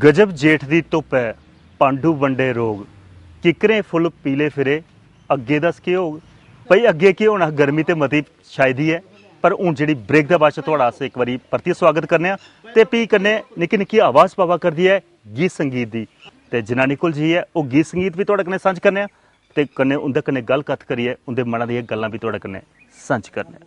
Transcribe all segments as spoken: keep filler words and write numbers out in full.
गजब जेठ दी धुप्प ऐ, पांडु बंडे रोग, किकरें फुल्ल पीले फिरे, अग्गें दस केह् होग? भाई, अग्गें केह् होना, गर्मी ते मती छाई दी ऐ, पर हून जेह्ड़ी ब्रेक दे बाद च थुआढ़ा अस इक बारी परतियै सुआगत करने आं, ते फ्ही कन्नै निक्की निक्की आवाज़ पवा करदी ऐ गीत संगीत दी, ते जनानी कोल जाइयै ओह् गीत संगीत बी थुआढ़े कन्नै सांझ करने आं, ते कन्नै उं'दे कन्नै गल्ल कत्थ करियै उं'दे मना दियां गल्लां बी थुआढ़े कन्नै सांझ करने आं।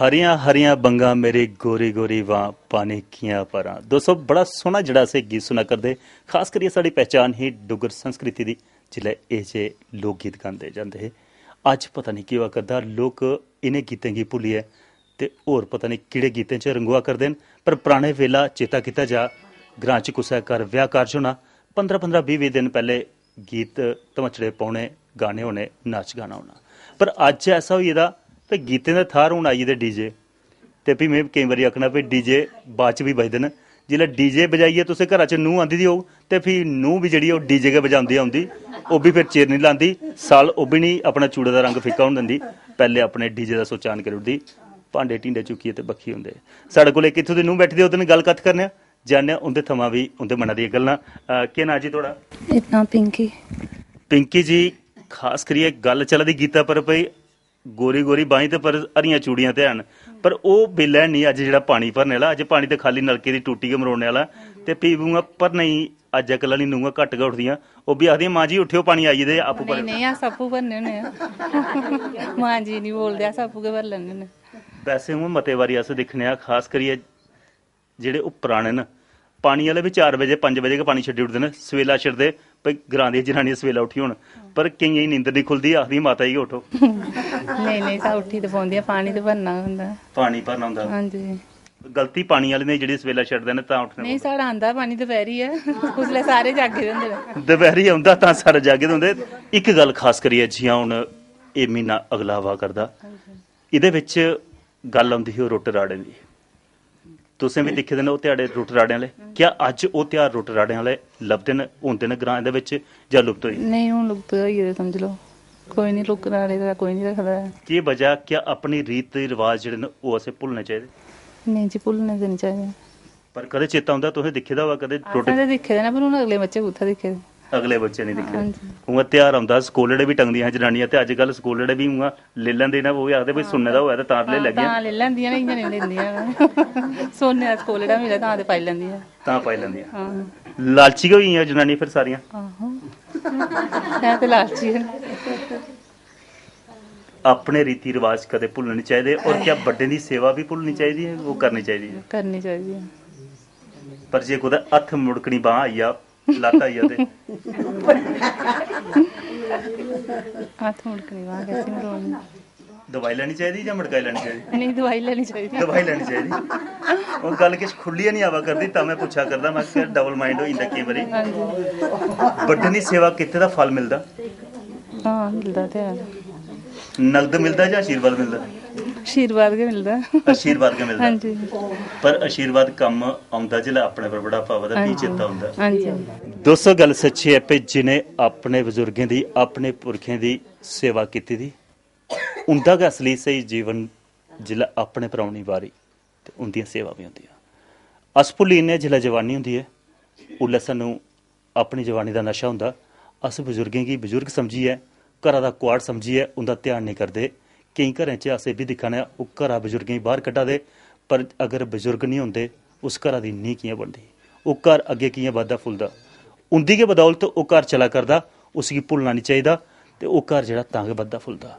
हरियां हरियां बंगा मेरी गोरी गोरी वां पानी कियां परां। दोस्तों, बड़ा सोहना जेह्ड़ा असें गीत सुना करदे, खास करियै साढ़ी पहचान ही डुग्गर संस्कृति दी, जिसलै एह् जे लोक गीत गांदे जंदे हे। अज्ज पता निं केह् होआ करदा, लोक इ'नें गीतें गी भुल्लियै ते होर पता निं केह्ड़े गीतें च रंगोआ करदे न, पर पराने वेला चेता कीता जा, ग्रां च कुसै घर ब्याह कारज होना, पंदरां पंदरां बीह् बीह् दिन पैह्ले गीत धमचड़े पौने, गाने होने, नाच गाना होना। पर अज्ज ऐसा होई गेदा कि गीतें दे थाह्र हून आई गेदे डीजे। ते फ्ही में केईं बारी आखना, "भाई, डीजे बाद च बी बजदे न।" जिसलै डीजे बजाइयै तुसें घरा च नूंह् आंदी दी होग, ते फ्ही नूंह् बी जेह्ड़ी ओह् डीजे गै बजांदी औंदी, ओह् बी फिर चिर निं लांदी, साल ओह् बी निं अपना चूड़े दा रंग फिक्का होन दिंदी, पैह्ले अपने डीजे दा सुच्च on करी ओड़दी, भांडे ढींडे चुक्कियै ते बक्खी होंदे। साढ़े कोल इक इत्थूं दी नूंह् बैठी दी, ओह्दे नै गल्ल कत्थ करने आं, जानने आं उं'दे थमां बी उं'दे मना दियां गल्लां। अ, केह् नांऽ जी थुआढ़ा? मेरा नांऽ पिंकी। पिंकी जी, खास करियै गल्ल चला दी गीता पर, भाई, गोरी गोरी बाहीं ते पर हरियां चूड़ियां ते हैन, पर ओह् बेल्लै निं अज्ज जेह्ड़ा पानी भरने आह्ला, अज्ज पानी ते खाल्ली नलके दी टूटी गै मरोड़ने आह्ला। ते फ्ही बी उ'आं भरने गी अज्जकल आह्ली नूंहां घट्ट गै उठदियां, ओह् बी आखदियां, "मां जी उट्ठेओ, पानी आई गेदे, आपूं भरो।" नेईं, अस आपूं भरने होन्ने आं। मां जी निं बोलदे, अस आपूं गै भरी लैन्ने होन्ने। वैसे उ'आं मते बारी अस दिक्खने आं, खास करियै जेह्ड़े ओह् पराने न, पानी आह्ले बी चार बजे, पंज बजे गै पानी छड्डी ओड़दे न, सवेला छड्डदे, भई ग्रां दियां जनानियां सवेला उठी होन। पर केइयें गी नींदर निं खु'लदी, आखदियां, "माता जी गै उठो।" नेईं, नेईं, सा उठी ते पौंदियां, पानी ते भरना गै होंदा। पानी भरना होंदा। हां जी। गलती पानी आह्ले दी, जेह्ड़ी सवेला छड्डदे न, तां उठना नेईं, पौंदा। साढ़ा आंदा पानी दपैह्री ऐ, उसलै सारे जागे दे होंदे न। दपैह्री औंदा, तां सारे जागे दे होंदे। इक गल्ल खास करियै, जि'यां हून एह् म्हीना अगला आवा करदा, हां जी। एह्दे बिच गल्ल औंदी ही ओह् रुट्ट राड़ें दी। तुसें बी दिक्खे दे न ओह् ध्याड़े रुट्ट राड़ें आह्ले। क्या अज्ज ओह् ध्यार रुट्ट राड़ें आह्ले लभदे न, होंदे न ग्राएं दे बिच, जां लुप्त होई गे? नेईं, हून लुप्त होई गेदे, समझी लैओ। कोई निं, रुट्ट राड़े दा कोई निं रखदा ऐ। केह् बजह, क्या अपनी रीत रिवाज जेह्ड़े न, ओह् असें भुल्लने चाहिदे? नेईं जी, भुल्लने ते निं चाहिदे। पर कदें चेता औंदा, तुसें दिक्खे दा होऐ कदें असें रुट्ट? ते दिक्खे दे न, पर हून अगले बच्चे कुत्थै दिक्खे दे? अगले बच्चे निं दिक्खे। हां जी। उ'आं ध्यार औंदा, स्कूल जेह्ड़े बी टंगदियां हियां जनानियां, ते अज्जकल स्कूल जेह्ड़े बी उ'आं लेई लैंदे न, ओह् बी आखदे, "भाई, हां, सुन्ने दा होऐ ते तां लेई हां, लैगे।" तां लेई लैंदियां न, इ'यां नेईं लेंदियां न। सुन्ने दा स्कूल जेह्ड़ा मिलै, तां ते पाई लैंदियां। तां पाई लैंदियां। हां। लालची गै होई गेइयां जनानियां फिर सारियां। आहो। है ते लालची गै न। अपने रीति रिवाज कदें भुल्लने निं चाहिदे, और क्या बड्डें दी सेवा बी भुल्लनी चाहिदी ऐ? ओह् करनी चाहिदी ऐ। करनी चाहिदी ऐ। पर जे कुतै हत्थ मुड़कनी बांह् आई जा, लत्त आई जा ते? हत्थ मुड़कनी बांह् कैसी मरोड़नी? दवाई लैनी चाहिदी जां मटकाई लैनी चाहिदी? नेईं, दवाई लैनी चाहिदी। दवाई लैनी चाहिदी। ओह् गल्ल किश खु'ल्लियै निं आवा करदी, तां में पुच्छा करदा। में आखेआ, डबल माइंड होई जंदा केईं बारी। बड्डे दी सेवा कीते दा फल मिलदा? हां, मिलदा ते है। नगद मिलदा जां आशीर्वाद मिलदा? आशीर्वाद गै मिलदा। आशीर्वाद गै मिलदा। हां जी। पर आशीर्वाद कम्म औंदा जिसलै अपने पर बुढ़ापा आवै तां फ्ही हां जी। चेता औंदा। हां जी। दोस्तो, गल्ल सच्ची ऐ भई जि'नें अपने बजुर्गें दी, अपने पुरखें दी सेवा कीती दी, उं'दा गै असली स्हेई जीवन जिसलै अपने पर औनी बारी, ते उं'दियां सेवा बी होंदियां। अस भुल्ली जन्ने आं, जिसलै जवानी होंदी ऐ, उसलै सानूं अपनी जवानी दा नशा होंदा। अस बजुर्गें गी बजुर्ग समझियै, घरा दा कुआड़ समझियै उं'दा ध्यान नेईं करदे। केईं घरें च अस एह् बी दिक्खा ने आं, ओह् घरा बजुर्गें गी बाह्र कड्ढा दे, पर अगर बजुर्ग निं होंदे, उस घरा दी नींह् कि'यां बनदी? ओह् घर अग्गें कि'यां बधदा फुलदा? उं'दी गै बदौलत ओह् घर चला करदा, उसगी भुल्लना निं चाहिदा। ते ओह् घर जेह्ड़ा तां गै बधदा फुलदा।